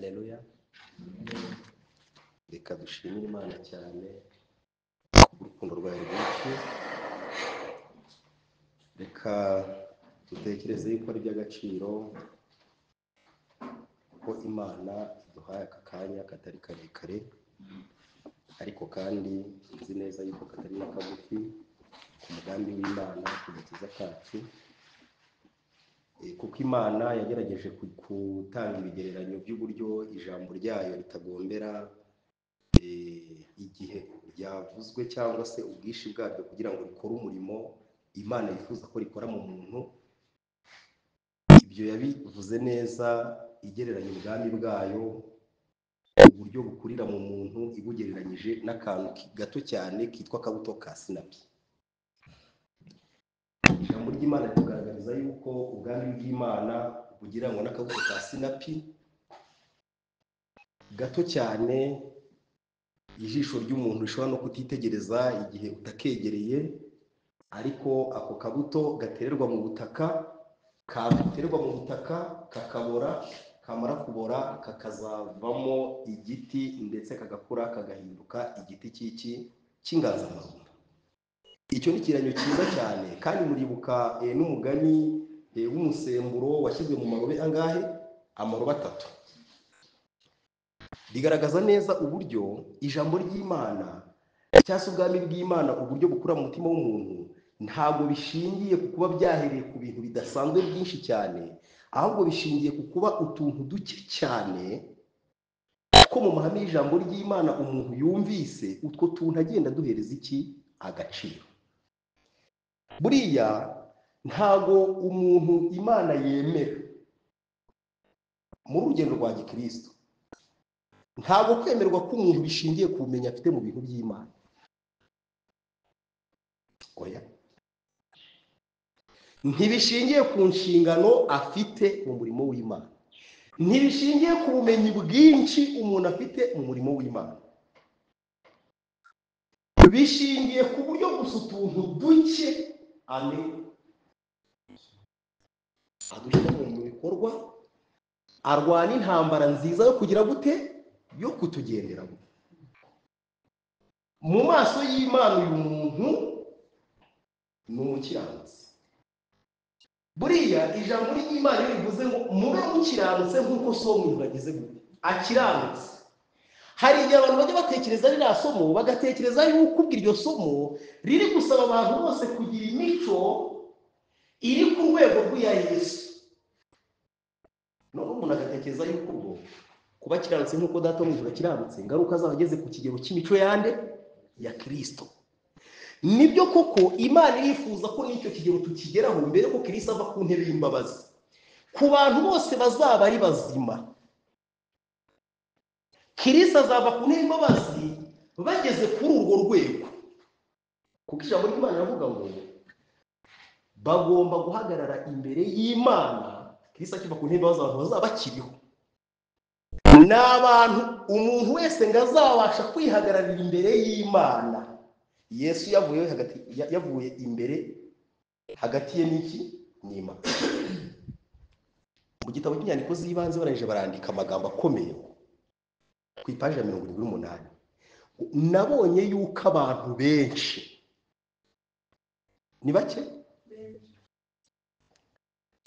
Haleluya. Reka dushimire Imana cyane urukundo rwayo rwinshi. Reka dutekereze yuko ari iby'agaciro ko Imana iduhaye aka kanya katari karekare, ariko kandi nzi neza yuko katari na kagufi ku mugambi w'Imana ku gakiza kacu, kuko Imana yagerageje gutanga ibigereranyo by'uburyo ijambo ryayo ritagombera igihe ryavuzwe cyangwa se ubwinshi bwaryo kugira ngo rikore umurimo Imana yifuza ko rikora mu muntu. Ibyo yabivuze neza igereranya ubwami bwayo, uburyo bukurira mu muntu, ibugereranyije n'akantu gato cyane kitwa akabuto ka sinapi. Ijambo ry'Imana ritugaragariza yuko ubwami bw'Imana bugereranywa n'akabuto ka sinapi gato cyane, ijisho ry'umuntu rishobora no kutitegereza igihe utakegereye, ariko ako kabuto gatererwa mu butaka, katerwa mu butaka kakabora, kamara kubora kakazavamo igiti, ndetse kagakura kagahinduka igiti cy'iki cy'inganzamarumbo. Icyo ni ikigereranyo cyiza cyane, kandi muribuka n'umugani w'umusemburo washyizwe mu marobe angahe? Amarobe atatu. Bigaragaza neza uburyo ijambo ry'Imana cyangwa se ubwami bw'Imana, uburyo bukura mu mutima w'umuntu, ntabwo bishingiye ku kuba byahereye ku bintu bidasanzwe byinshi cyane, ahubwo bishingiye ku kuba utuntu duke cyane ko mu mahame y'ijambo ry'Imana umuntu yumvise, utwo tuntu agenda duhereza iki? Agaciro. Buriya ntabwo umuntu Imana yemera muri urugendo rwa gikristo, ntabwo kwemerwa k'umuntu bishingiye ku bumenyi afite mu bintu by'Imana. Oya, ntibishingiye ku nshingano afite mu murimo w'Imana, ntibishingiye ku bumenyi bwinshi umuntu afite mu murimo w'Imana, bishingiye ku buryo gusa utuntu duke adushyira mu bikorwa, arwana intambara nziza yo kugira gute? Yo kutugenderamo. Mu maso y'Imana uyu muntu ni umukiranutsi. Buriya ijambo ry'Imana rivuze ngo mube mukiranutse nk'uko so mu ijuru agize gute? Akiranutse. Hari igihe abantu bajya batekereza ririya somo, bagatekereza yuko ubwo iryo somo riri gusaba abantu bose kugira imico iri ku rwego rw'iya Yesu. None umuntu agatekereza yuko ubwo kuba kiranutse nk'uko Data wo mu ijuru akiranutse, ingaruka zaba ageze ku kigero cy'imico yande? Ya Kristo. Nibyo koko Imana irifuza ko n'icyo kigero tukigeraho mbere ko Kristo ava ku ntebe y'imbabazi. Ku bantu bose bazaba ari bazima, Kristo azava ku ntebe y'imbabazi bageze kuri urwo rwego, kuko ijambo ry'Imana riravuga ngo bagomba guhagarara imbere y'Imana. Kristo akiva ku ntebe y'imbabazi abantu bazaba bakiriho ni abantu umuntu wese ngo azabasha kwihagararira imbere y'Imana. Yesu yavuye hagati, yavuye imbere hagati ye n'iki? N'Imana. Mu gitabo cy'inyandiko z'ibanze barangije barandika amagambo akomeye ku ipaji ya 78. Nabonye yuko abantu benshi ni bake,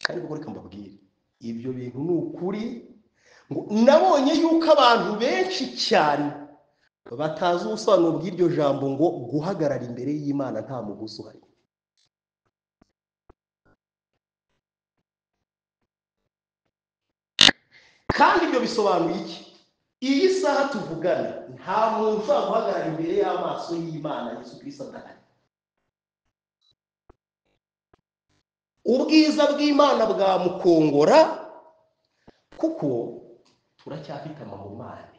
kandi kuko reka mbabwire ibyo bintu ni ukuri, ngo nabonye yuko abantu benshi cyane batazi ubusobanuro bw'iryo jambo ngo guhagarara imbere y'Imana nta muguzi uhari. Kandi ibyo bisobanuye iki? Iyi saha tuvugana nta muntu ushobora guhagarara imbere y'amaso y'Imana Yesu Kristo adahari. Ubwiza bw'Imana bwamukongora, kuko turacyafite amahumane.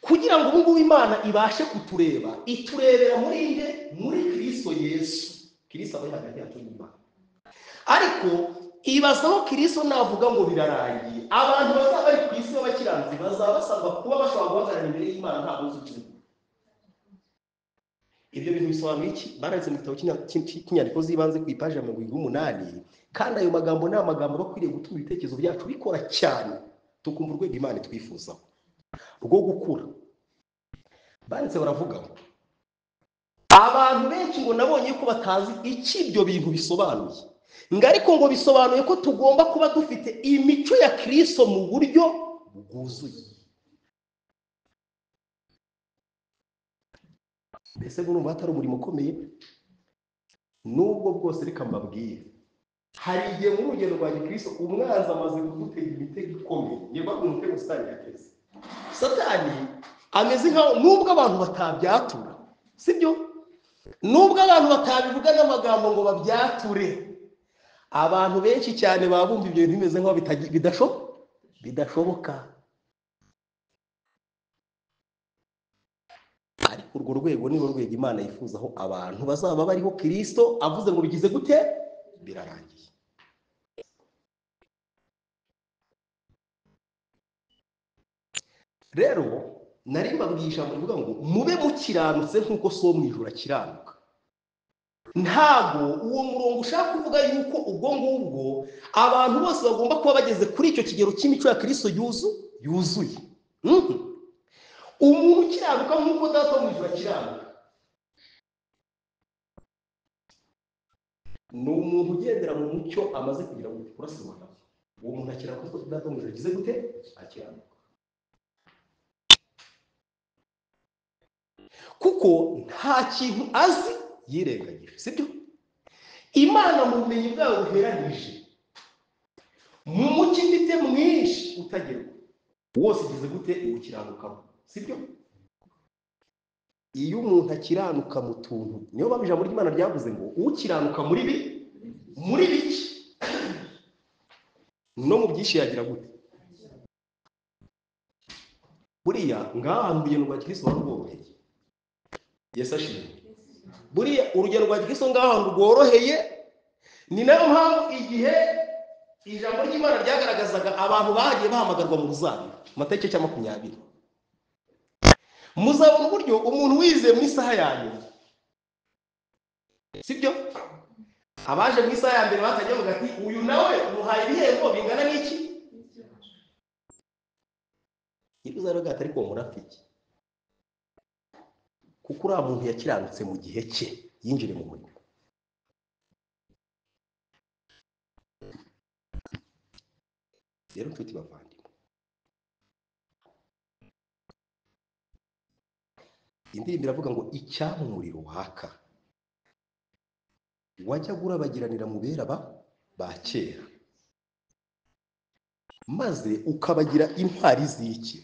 Kugira ngo ubu ngubu Imana ibashe kutureba, iturebera muri nde? Muri Kristo Yesu. Kristo aba ari hagati yacu n'Imana. Ariko ibazaho Kristo navuga ngo birarangiye, abantu bazaba bari ku isi b'abakiranutsi bazaba basabwa kuba bashobora guhagarara imbere y'Imana nta buzi. Ibyo bintu bisobanuye iki? Baranditse mu gitabo cy'inyandiko z'ibanze ku ipaji ya 78, kandi ayo magambo ni amagambo bakwiriye gutuma ibitekerezo byacu bikora cyane, tukumva urwego Imana itwifuzaho rwo gukura. Banditse baravuga ngo abantu benshi ngo nabonye ko batazi icyo ibyo bintu bisobanuye, ngo ariko ngo bisobanuye ko tugomba kuba dufite imico ya Kristo mu buryo bwuzuye. Mbese murumva hatari umurimo ukomeye? Nubwo bwose reka mbabwire, hari igihe muri urugendo rwa Gikristo umwanzi amaze kudutega imitego ikomeye. Ngiye kubabwira umutego Satani yateze. Satani ameze nkaho nubwo abantu batabyatura, sibyo? Nubwo abantu batabivuga n'amagambo ngo babyature, abantu benshi cyane babumva ibyo bintu bimeze nkaho bidashoboka. Ariko urwo rwego ni rwego Imana yifuzaho abantu bazaba bariho Kristo avuze ngo bigize gute? Birarangiye. Rero nari mbabwiye ijambo rivuga ngo mube mukiranutse nk'uko so mu ijuru akiranuka. Ntabwo uwo murongo ushaka kuvuga yuko ubwo ngubwo abantu bose bagomba kuba bageze kuri icyo kigero cy'imico ya Kristo yuzuye. Umuntu ukiranuka nk'uko Data wo mu ijuru akiranuka ni umuntu ugendera mu mucyo amaze kugira ngo kurasirwa nawo. Uwo muntu akiranuka nk'uko Data wo mu ijuru agize gute? Akiranuka. Kuko nta kintu azi yirengagije, sibyo? Imana mu bumenyi bwayo buheranije, mu mucyo ifite mwinshi utagerwa wose igize gute? Iwukiranukamo, sibyo? Iyo umuntu akiranuka mu tuntu, niyo mpamvu ijambo ry'Imana ryavuze ngo ukiranuka muri bike no mu byinshi yagira gute? Buriya ngaha urugendo rwa Kristo rworoheye. Yesu ashimwe. Buriya urugendo rwa Kristo ngaha rworoheye, ni nayo mpamvu igihe ijambo ry'Imana ryagaragazaga abantu bagiye bahamagarwa mu ruzabibu, Matayo igice cya 20, muzabona uburyo umuntu wize mu isaha ya nyuma, sibyo? Abaje mu isaha ya mbere batajya bavuga ati uyu nawe muhaye ibihembo bingana n'iki? Nyir'uruzabibu ati ariko murafiki, kuko uriya muntu yakiranutse mu gihe cye, yinjire mu murimo. Rero nshuti bavandimwe, indirimbo iravuga ngo icyampa umuriro waka wajyaga urabagiranira mu bera ba kera, maze ukabagira intwari z'iki?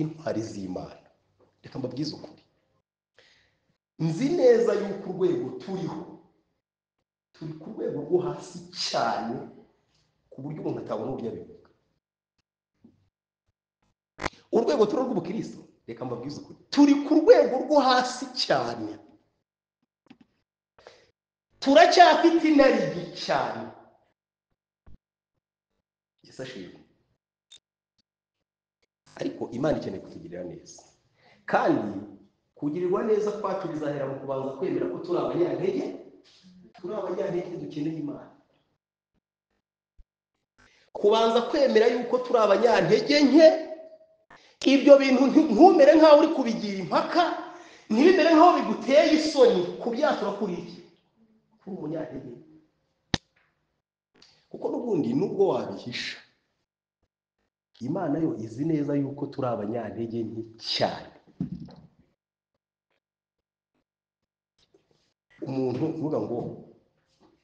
Intwari z'Imana. Reka mbabwize ukuri, nzi neza yuko urwego turiho turi ku rwego rwo hasi cyane, ku buryo umuntu atabona uburyo abivuga. Urwego turiho rw'ubukristo, reka mbabwize ukuri, turi ku rwego rwo hasi cyane, turacyafite inarijye cyane. Yesu ashimwe. Ariko Imana ikeneye kutugirira neza, kandi kugirirwa neza kwacu bizahera mu kubanza kwemera ko turi abanyantege, dukeneye Imana. Kubanza kwemera yuko turi abanyantege nke, ibyo bintu ntumere nkaho uri kubigira impaka, ntibimere nkaho biguteye isoni kubyatura kuri iki, kuri umunyantege. Kuko n'ubundi nubwo wabihisha, Imana yo izi neza yuko turi abanyantege nke cyane. Umuntu uvuga ngo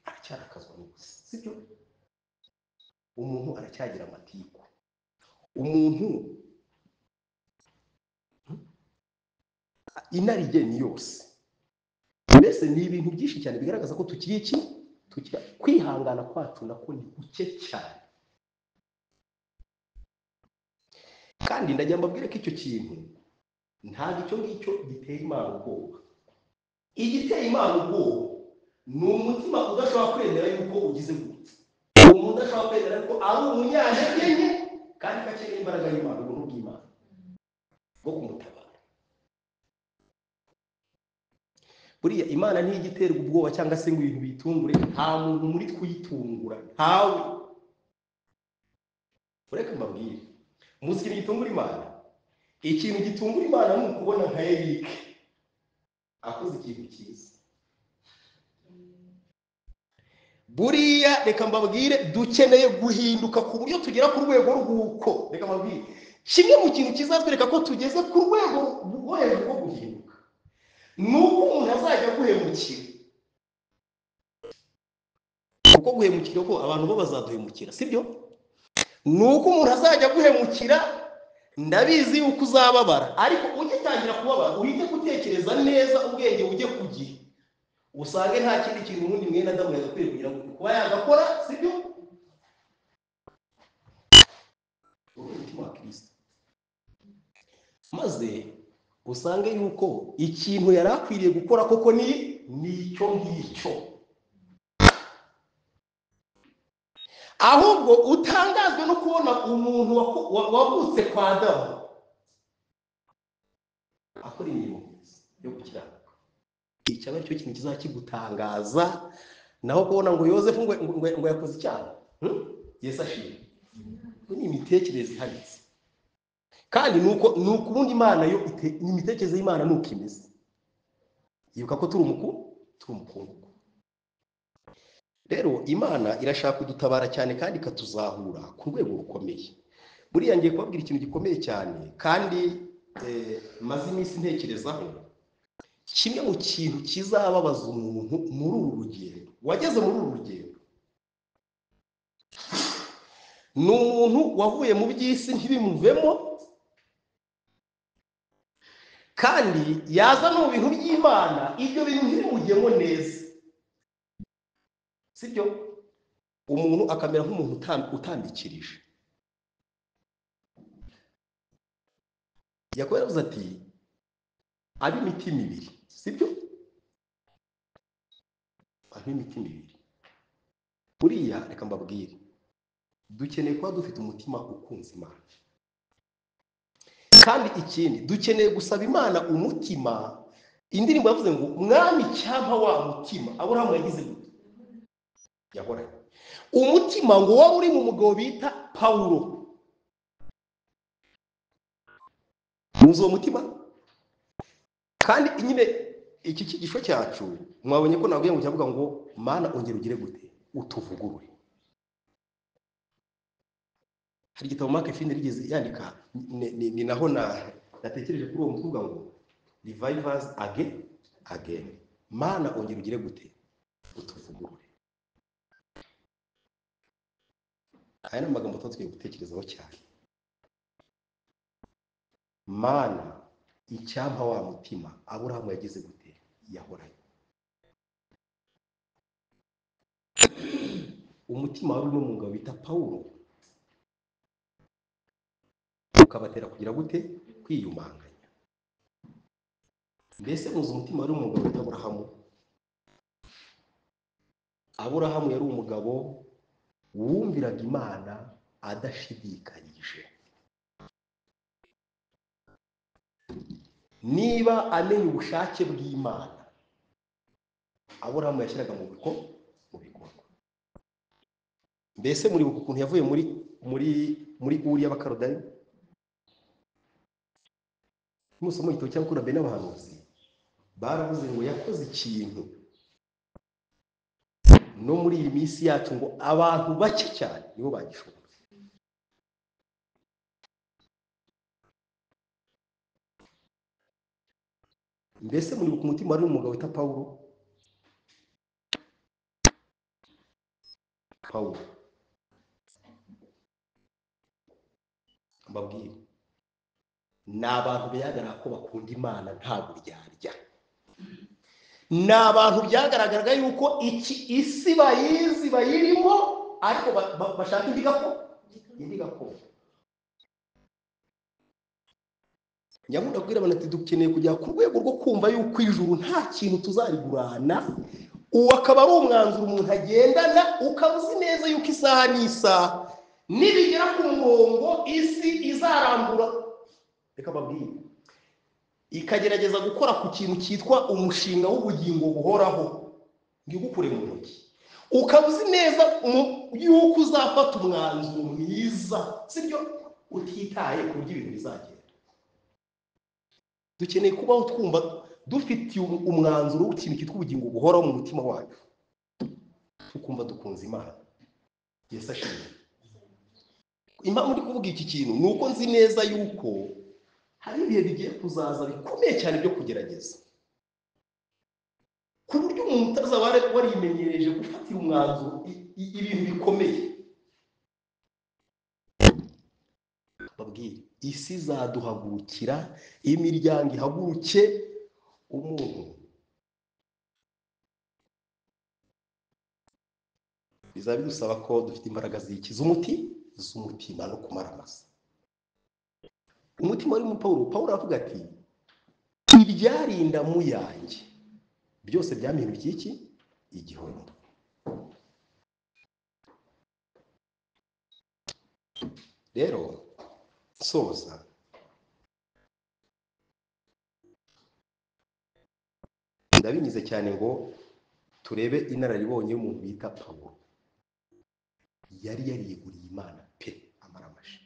aracyarakazwa n'ubusa, sibyo? Umuntu aracyagira amatiku, umuntu inarijye ni yose. Mbese ni ibintu byinshi cyane bigaragaza ko tukiri iki? Tukiri kwihangana kwacu nako ni guke cyane. Kandi ndagira mbabwire ko icyo kintu ntabwo icyo ngicyo giteye Imana ubwoba. Igiteye Imana ubwoba ni umutima udashobora kwemera yuko ugize gutya, umuntu udashobora kwemera ko ari umunyantege nke kandi ko akeneye imbaraga y'Imana, ubuntu bw'Imana bwo kumutabara. Buriya Imana ntijya iterwa ubwoba cyangwa se ngo ibintu biyitungure. Nta muntu muri kuyitungura, ntawe. Ureka mbabwire, muzi ikintu gitungura Imana? Ikintu gitungura Imana ni ukubona nka Eric akoze ikintu cyiza. Buriya reka mbabwire, dukeneye guhinduka ku buryo tugera ku rwego rw'uko, reka mbabwire, kimwe mu kintu kizatwereka ko tugeze ku rwego rwo hejuru rwo guhinduka ni uko umuntu azajya guhemukira. Kuko guhemukira ko abantu bo bazaduhemukira, sibyo? Ni uko umuntu azajya guhemukira, ndabizi yuko uzababara, ariko ugitangira kubabara uhite gutekereza neza, ubwenge ujye ku gihe, usange nta kindi kintu ubundi mwene Adamu yagakwiye kugira ngo kuba yagakora, sibyo? Umutima wa Kristo, maze usange yuko ikintu yari akwiriye gukora koko ni icyo ngicyo. Ahubwo utangazwe no kubona umuntu wavutse kwa Adamu akora imirimo yo gukiranuka. Icyaba aricyo kintu kizakigutangaza, naho kubona ngo Yozefu ngo yakoze icyaha. Yesu ashimwe. Ni imitekerereze ihanitse, kandi nuko ubundi Imana yo imitekerereze y'Imana nuko imeze. Yibuka ko turi umukungugu. Rero Imana irashaka kudutabara cyane kandi ikatuzahura ku rwego rukomeye. Buriya ngiye kubabwira ikintu gikomeye cyane kandi maze iminsi ntekerezaho. Kimwe mu kintu kizababaza umuntu muri uru rugendo, wageze muri uru rugendo, ni umuntu wavuye mu by'isi ntibimuvemo, kandi yaza no mu bintu by'Imana ibyo bintu ntibimujyemo neza, sibyo? Umuntu akamera nk'umuntu utambikirije. Yakobo yaravuze ati ab'imitima ibiri, sibyo? Ab'imitima ibiri. Buriya reka mbabwire, dukeneye kuba dufite umutima ukunze Imana, kandi ikindi dukeneye gusaba Imana umutima. Indirimbo yavuze ngo mwami cyampa wa mutima Aburahamu yagize gute? Yahoranye umutima ngo wari uri mu mugabo bita Pawulo. Muzi uwo mutima? Kandi nyine iki cyigisho cyacu mwabonye ko nabwiye ngo cyavuga ngo Mana ongera ugire gute utuvugurure. Hari igitabo Mark Fine rigeze yandika, ni naho natekereje kuri uwo mutwe ngo Revivers again. Mana ongera ugire gute utuvugurure. Aya ni amagambo tugiye gutekerezaho cyane. Mana icyampa wa mutima Aburahamu yagize gute yahoranye. Umutima wari mu mugabo bita Pawulo ukabatera kugira gute? Kwiyumanganya. Mbese muzi umutima wari umugabo bita Aburahamu? Aburahamu yari umugabo wumviraga Imana adashidikanyije. Niba amenya ubushake bw'Imana, Aburahamu yashyiraga mu bikorwa. Mbese muribuka ukuntu yavuye muri Uri y'Abakaludaya? Musoma igitabo cy'Abakurambere n'Abahanuzi, baravuze ngo yakoze ikintu no muri iyi minsi yacu ngo abantu bake cyane nibo bagishobora. Mbese muribuka umutima wari umugabo wita Pawulo? Pawulo mbabwire, ni abantu bigaragara ko bakunda Imana nta buryarya. Ni abantu byagaragaraga yuko iki isi bayizi bayirimo, ariko bashaka indi gakondo. Nyamara kubwira abantu ati dukeneye kujya ku rwego rwo kumva yuko ijuru nta kintu tuzarigurana. Uwo akaba ari umwanzuro umuntu agendana, ukaba uzi neza yuko isaha n'isaha nibigera ku murongo isi izarambura. Reka babwire, ikagerageza gukora ku kintu cyitwa umushinga w'ubugingo buhoraho ngo igukure mu ntoki, ukaba uzi neza yuko uzafata umwanzuro mwiza, sibyo, utitaye ku buryo ibintu bizagenda. Dukeneye kubaho twumva dufitiye umwanzuro w'ikintu cyitwa ubugingo buhoraho mu mutima wacu, tukumva dukunze Imana. Yesu ashimwe. Impamvu ndi kuvuga iki kintu ni uko nzi neza yuko hari ibihe bigiye kuzaza bikomeye cyane byo kugerageza, ku buryo umuntu utazaba warimenyereje gufatira umwanzuro ibintu bikomeye. Babwire, isi izaduhagurukira, imiryango ihaguruke, umuntu bizaba bidusaba ko dufite imbaraga zikiza umuti z'umutima no kumaramasa. Umutima wari mu Pawulo, Pawulo aravuga ati ibyarinda mu yanjye byose byampindukiye iki? Igihombo. Rero soza ndabinyize cyane ngo turebe inararibonye y'umuntu bita Pawulo. Yari yariyeguriye Imana pe, amaramashi.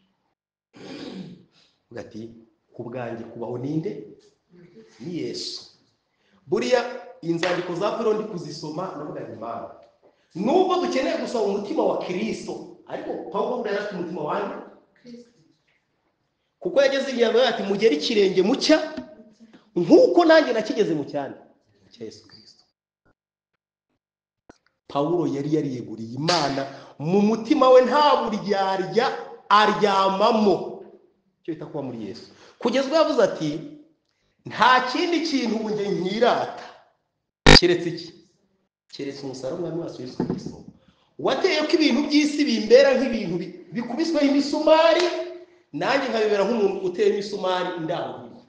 Uvuga ati ku bwanjye kubaho ninde? Ni Yesu. Buriya inzandiko za Pawulo ndi kuzisoma ndavuga nti Imana, nubwo dukeneye gusaba umutima wa Kristo, ariko Pawulo yari afite umutima wande? Kuko yageze igihe ati mugere ikirenge mucya nkuko nanjye nakigeze mu cyane cya Yesu Kristo. Pawulo yari yariyeguriye Imana mu mutima we, nta buryarya aryamamo, icyo bita kuba muri Yesu. Kugeza ubwo yavuze ati nta kindi kintu ubu njye nkirata keretse iki? Keretse umusaraba w'Umwami wacu Yesu Kristo, wateye ko ibintu by'isi bimbera nk'ibintu bikubisweho imisumari, nanjye nkabibera nk'umuntu uteye imisumari ndanguye.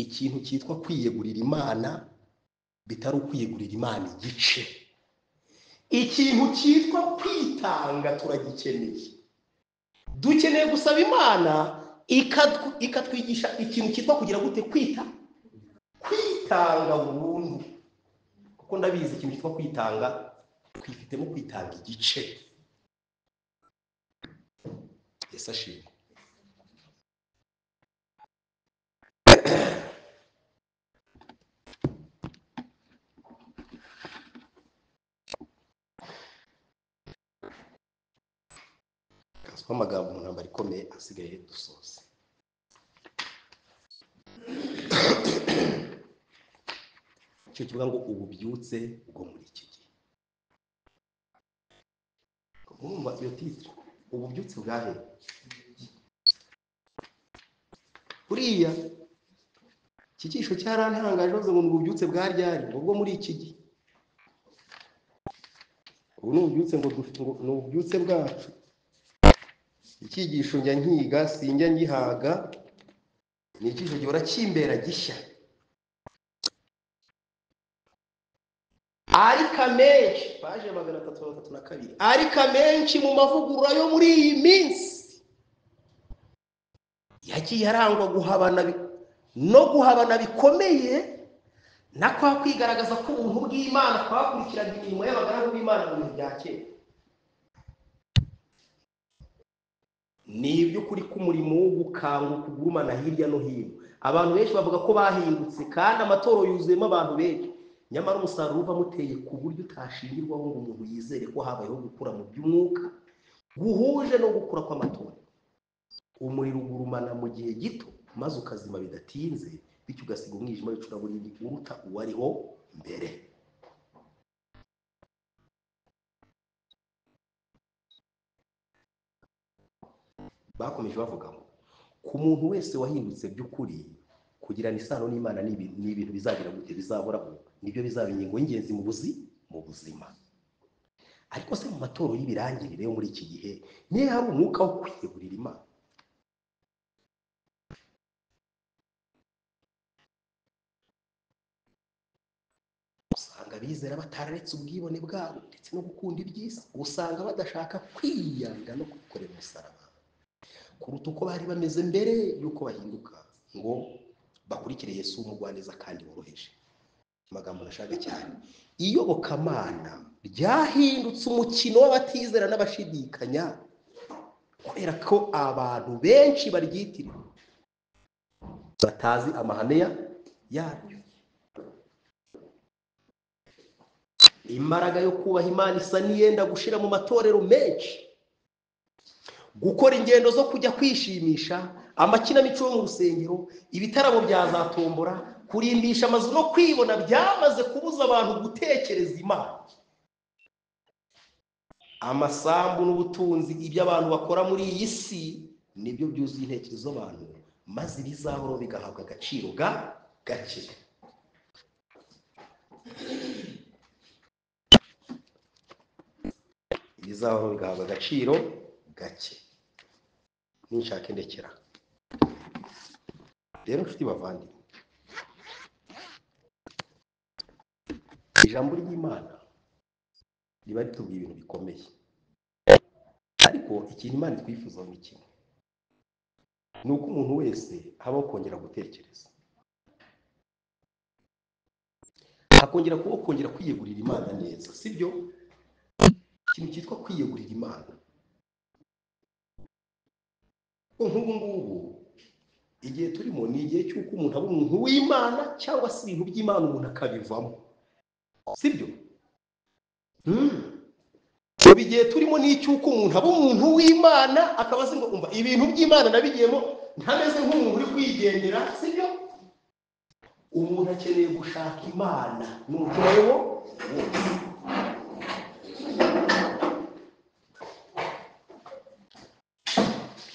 Ikintu cyitwa kwiyegurira Imana bitari ukwiyegurira Imana igice, ikintu cyitwa kwitanga turagikeneye. Dukeneye gusaba Imana ikatwigisha ikintu cyitwa kugira gute? Kwitanga burundu. Kuko ndabizi ikintu cyitwa kwitanga, twifitemo kwitanga igice. Yesu ashimwe. Amagambo mu ntambara ikomeye asigaye dusoze. Icyo kivuga ngo ububyutse bwo muri iki gihe. Murumva iyo titre, ububyutse bwahe? Buriya iki cyisho cyarantangaje bavuze ngo ububyutse bwa ryari, ngo bwo muri iki gihe. Ubu ni ububyutse ngo dufite, ngo ni ububyutse bwacu. Icyigisho njya nkiga sinjya ngihaga, ni icyigisho gihora kimbera gishya. Ariko amenshi, paje 332, ariko amenshi mu mavugurura yo muri iyi minsi yagiye arangwa guhabana no guhabana bikomeye na kwa kwigaragaza ko ubuntu bw'Imana twakurikiraga imirimo y'abagaragu b'Imana mu bihe bya kera. Ni iby'ukuri ko umurimo wo gukanguka ugurumana hirya no hino. Abantu benshi bavuga ko bahindutse, kandi amatoro yuzuyemo abantu benshi, nyamara umusaruro uva muteye ku buryo utashingirwaho ngo umuntu yizere ko habayeho gukura mu by'umwuka guhuje no gukura kw'amatorero. Umuriro ugurumana mu gihe gito maze ukazima bidatinze, bityo ugasiga umwijima w'icuraburindi uruta uwariho mbere. Bakomeje bavuga ngo ku muntu wese wahindutse by'ukuri, kugirana isano n'Imana ni ibintu bizagira gute? Bizahoraho, nibyo bizaba ingingo y'ingenzi mu buzima. Ariko se mu matoro y'ibirangirire yo muri iki gihe niyo hari umwuka wo kwiyegurira Imana? Usanga abizera batararetse ubwibone bwabo ndetse no gukunda iby'isi, usanga badashaka kwiyanga no kwikorera umusaraba. kuruta uko bari bameze mbere y'uko bahinduka ngo bakurikire Yesu w'umugwaneza kandi woroheje. Amagambo nashaka cyane, iyobokamana ryahindutse umukino w'abatizera n'abashidikanya kubera ko abantu benshi baryitirira batazi amahame yaryo. Imbaraga yo kubaha Imana isa n'iyenda gushira mu matorero menshi. Gukora ingendo zo kujya kwishimisha, amakinamico yo mu rusengero, ibitaramo bya za tombora, kurimbisha amazu no kwibona byamaze kubuza abantu gutekereza Imana. Amasambu n'ubutunzi, ibyo abantu bakora muri iyi si nibyo byuzuye intekerezo z'abantu, maze ibizahoro bigahabwa agaciro gake. Ibizahoro bigahabwa agaciro gake. Ninshaka indekera. Rero nshuti bavandimwe, ijambo ry'Imana riba ritubwiye ibintu bikomeye, ariko ikintu Imana itwifuzaho ni kimwe, ni uko umuntu wese habaho kongera gutekereza, hakongera kubaho kongera kwiyegurira Imana neza, sibyo? Ikintu cyitwa kwiyegurira Imana. Nk'ubu ngubu igihe turimo ni igihe cy'uko umuntu aba umuntu w'Imana cyangwa se ibintu by'Imana umuntu akabivamo, sibyo? Ubu igihe turimo ni icy'uko umuntu aba umuntu w'Imana akaba azi ngo umva ibintu by'Imana nabigiyemo ntameze nk'umuntu uri kwigendera, sibyo? Umuntu akeneye gushaka Imana n'umutima we wose.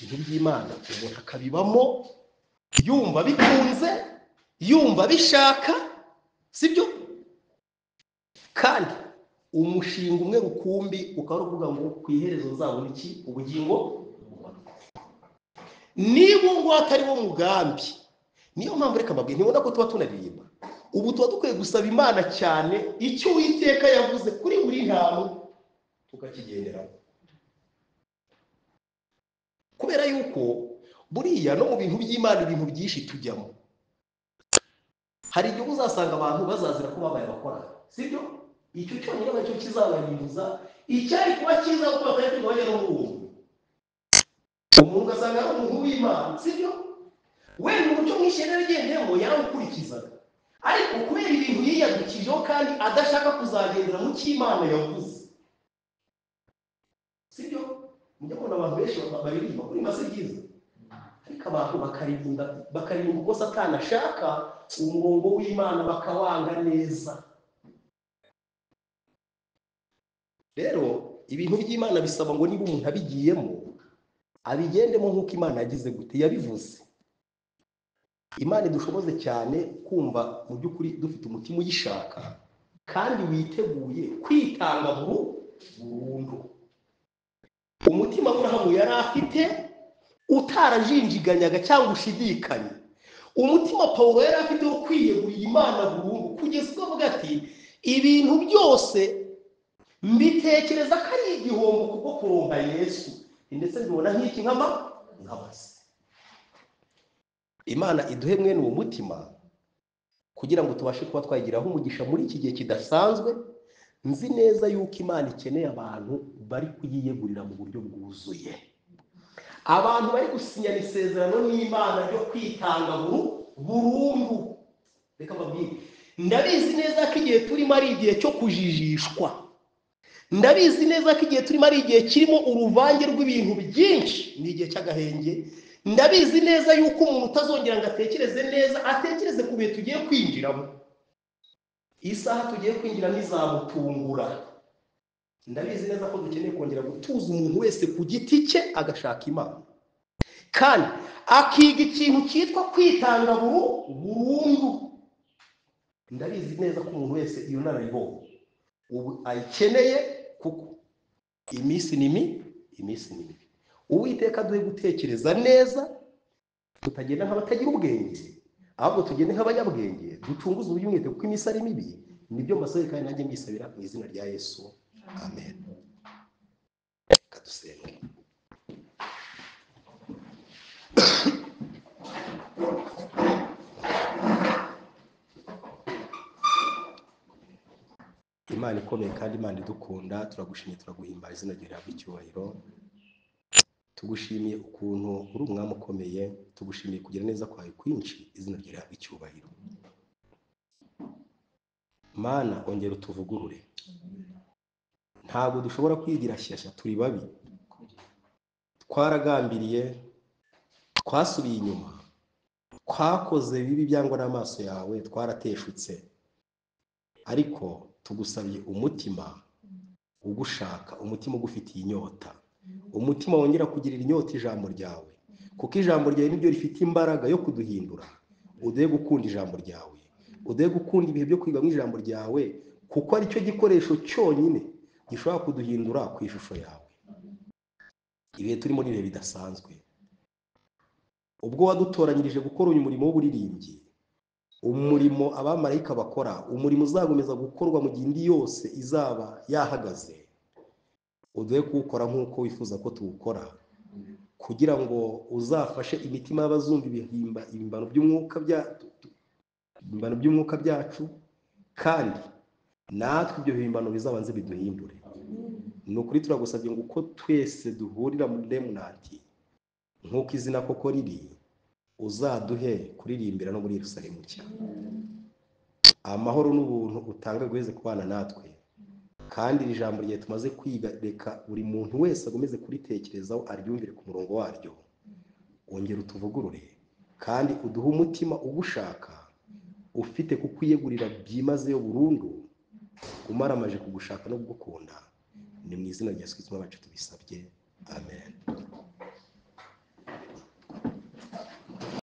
Ibintu by'Imana umuntu akabibamo yumva bikunze, yumva bishaka, sibyo? Kandi umushinga umwe rukumbi ukaba uvuga ngo ku iherezo nzabona iki? Ubugingo. Niba ngo atari wo mugambi, niyo mpamvu reka mbabwire, ntibona ko tuba tunaririmba ubu, tuba dukwiye gusaba Imana cyane icyo Uwiteka yavuze kuri buri ntambwe tukakigenderaho, kubera yuko buriya no mu bintu by'Imana ibintu byinshi tujyamo, hari igihe uzasanga abantu bazazira ko babaye abakora, sibyo? Icyo cyonyine nacyo kizabarimbuza, icyari kuba cyiza kuko batari bajya no muri uwo umuntu ugasanga ari umuntu w'Imana, sibyo? Wenda umuco mwinshi yari yaragendeyemo yarawukurikizaga, ariko kubera ibintu yiyadukijeho kandi adashaka kuzagendera mu cy'Imana yavuze, sibyo? Mujya kubona abantu benshi baririmba kuririmba si byiza, ariko abantu bakaririmba uko Satani ashaka, umurongo w'Imana bakawanga neza. Rero ibintu by'Imana bisaba ngo niba umuntu abigiyemo abigendemo nk'uko Imana yagize gute yabivuze. Imana idushoboze cyane kumva mu by'ukuri dufite umutima uyishaka kandi witeguye kwitanga burundu. Umutima Aburahamu yari afite utarajinjiganyaga cyangwa ushidikanya, umutima Pawulo yari afite wo kwiyegurira Imana burundu, kugeza ubwo avuga ati ibintu byose mbitekereza ko ari igihombo kubwo kuronka Yesu, ndetse mbibona nk'iki nk'amase. Imana iduhe mwene uwo mutima kugira ngo tubashe kuba twagiraho umugisha muri iki gihe kidasanzwe. Nzi neza yuko Imana ikeneye abantu bari kuyiyegurira mu buryo bwuzuye, abantu bari gusinyana isezerano n'Imana ryo kwitanga burundu. Reka mbabwire, ndabizi neza ko igihe turimo ari igihe cyo kujijishwa, ndabizi neza ko igihe turimo ari igihe kirimo uruvange rw'ibintu byinshi, ni igihe cy'agahenge. Ndabizi neza yuko umuntu utazongera ngo atekereze neza, atekereze ku bihe tugiye kwinjiramo. Isaha tugiye kwinjiramo izamutungura. Ndabizi neza ko dukeneye kongera gutuza umuntu wese ku giti cye agashaka Imana, kandi akiga ikintu cyitwa kwitanga burundu. Ndabizi neza ko umuntu wese iyo nararibonye ubu ayikeneye, kuko iminsi ni mibi. Uwiteka aduhe gutekereza neza, tutagenda nk'abatagira ubwenge, ahubwo tugende nk'abanyabwenge, ducunguze uburyo umwete kuko iminsi ari mibi. Nibyo mbasabye kandi nanjye mbisabira mu izina rya Yesu, amen. Reka dusenge. Imana ikomeye kandi Imana idukunda, turagushimiye, turaguhimbaza, izina ryawe rihabwe icyubahiro. Tugushimiye ukuntu uri umwami ukomeye, tugushimiye kugira neza kwawe kwinshi, izina ryawe rihabwe icyubahiro. Mana, ongera utuvugurure. Ntabwo dushobora kwigira shyashya, turi babi, twaragambiriye, twasubiye inyuma, twakoze bibi byangwa n'amaso yawe, twarateshutse. Ariko tugusabye umutima ugushaka, umutima ugufitiye inyota, umutima wongera kugirira inyota ijambo ryawe, kuko ijambo ryawe niryo rifite imbaraga yo kuduhindura. Uduhe gukunda ijambo ryawe, uduhe gukunda ibihe byo kwiga mu ijambo ryawe, kuko aricyo gikoresho cyonyine gishobora kuduhindura ku ishusho yawe. Ibihe turimo ni ibihe bidasanzwe. Ubwo wadutoranyirije gukora uyu murimo w'uburirimbyi, umurimo abamarayika bakora, umurimo uzakomeza gukorwa mu gihe indi yose izaba yahagaze, uduhe kuwukora nk'uko wifuza ko tuwukora, kugira ngo uzafashe imitima y'abazumva ibihimbano by'umwuka byacu, kandi natwe ibyo bihimbano bizabanze biduhindure. Ni ukuri turagusabye ngo uko twese duhurira muri Remnant, nk'uko izina koko riri, uzaduhe kuririmbira no muri Yerusalemu nshya. Amahoro n'ubuntu utanga guheze kubana natwe, kandi iri jambo ryawe tumaze kwiga, reka buri muntu wese agomeze kuritekerezaho, aryumvire ku murongo waryo. Ongera utuvugurure kandi uduhe umutima ugushaka, ufite kukwiyegurira byimazeyo burundu, umaramaje kugushaka no kugukunda. Ni mu izina rya Yesu Kristo wacu tubisabye, amen.